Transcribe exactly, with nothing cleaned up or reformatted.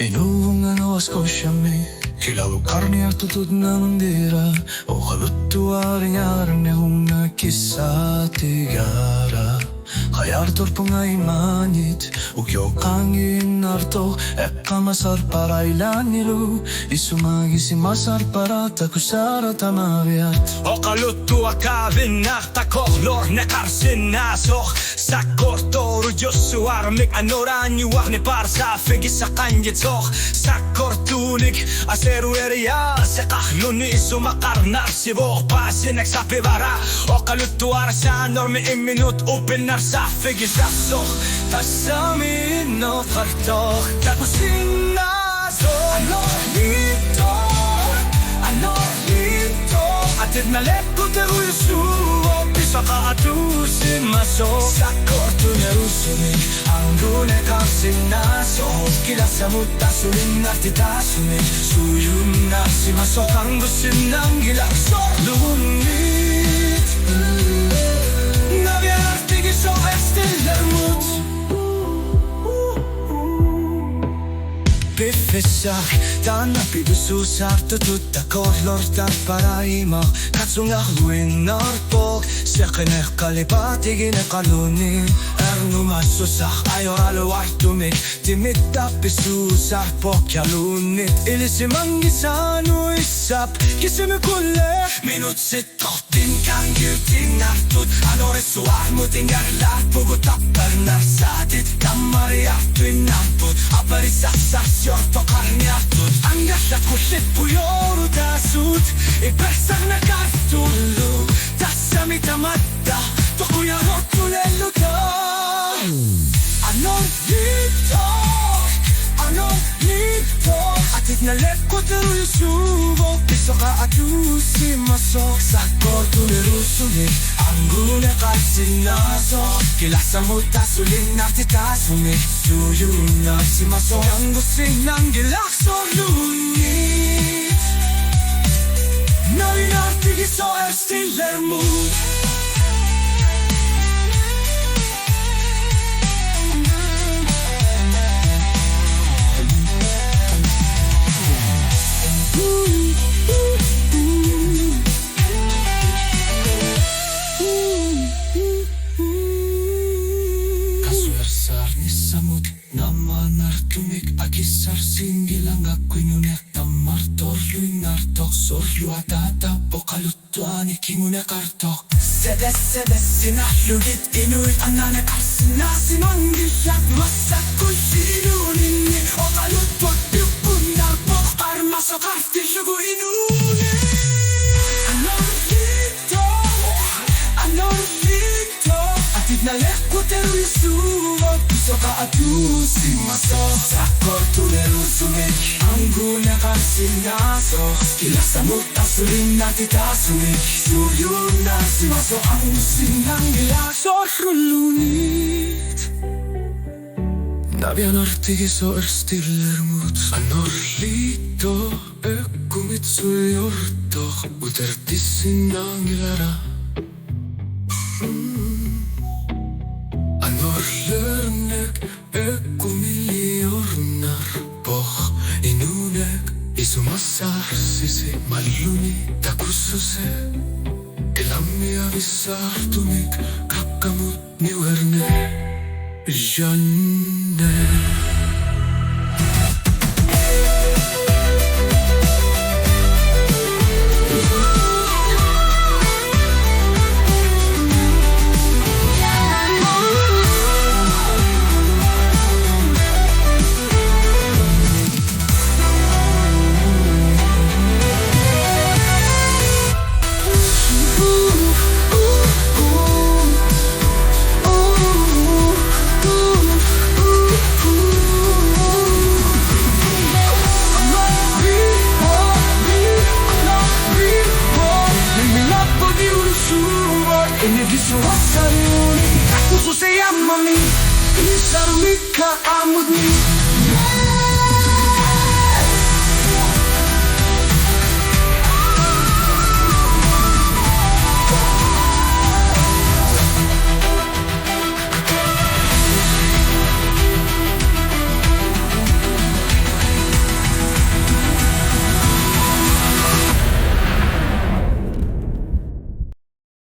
Inuuvunga Nova Scotiami, kilalukarniartutut namandiira, oqaluttuariarnihunga kissaatigaara. Qajartorpunga imaanit, ukioq qaangiinnartoq, eqqamasarpara ilaannilu, isumagisimasarpara takusara tamariat. Oqaluttuaq kaavinnaq takorloorneqarsinnaasoq, sakkortuujussuarmik anuraanniuarnipaaq saaffigisaqanngitsoq, sakkortuunik aserueriaaseqarluni isumaqarnarsivoq paasineq sapivaara, oqaluttuarisaanermi imminut uppinnarsaaffigisarsoq, tassami innertartoq takusinnaa- Atit naleqquterujusuuvoq pisoqaatuusimasoq, sakkortunerusumik anguneqarsinnaasoq, kilasamut tasulinnartitaasumik suujunnarsimasoq, angusinnanngilaq sorluunniit. Navianartigisoq erstillermut. Piffissaq taanna pisuusaartutut takorloortarpara ima, katsungarluinnarpoq seqineq qalipaatigineqarluni, ernumassusaq ajoraluartumik timittap pisuusaarpoq, kialuunniit ilisimanngisaanut issap kisimi kulleq minutsit Tortin kangiutiinnartut, anorersuarmut ingerlaarpugut, apparnarsaatit tammariartuinnarput, aparisassarsiortoqarniartut, angerlat qullippujoorutaasut ipersarneqartullu, tassami tamatta toqujaroortuleelluta. Anor- Liittoq, anorliittoq. Atit naleqquterujusuuvoq pisoqaatuusimasoq, sakkortunerusumik anguneqarsinnaasoq, kilasamut tasulinnartitaasumik suujunnarsimasoq, angusinnanngilaq sorluunniit. Navianartigisoq erstillermut. Kasuersaarnissamut nammaannartumik akissarsinngilanga, inuuneq tammartorluinnartoq, sorluaq taatap oqaluttuanik kinguneqartoq. Sedessedessinarlugit inuit anaaneqarsinnaasimanngillat, massakkut inuuninni oqaluttuaq piukkunnarpoq, qarmasoqartillugu inuuneq. Anorliittoq, anorliittoq. Atit naleqquterujusuuvoq pisoqaatuusimasoq, sakkortunerusumik anguneqarsinnaasoq, kilasamut tasulinnartitaasumik suujunnarsimasoq, angusinnanngilaq sorluunniit. Navianartigisoq erstillermut. Anorliittoq ekkumit suliortoq, utertissinnaanngilara. Mm. Anorlerneq ekkumiliornarpoq, inuuneq isumassaarsisi malluni takussuseq. Ilammiavissaartumik kakkamut niuerneq. Janne.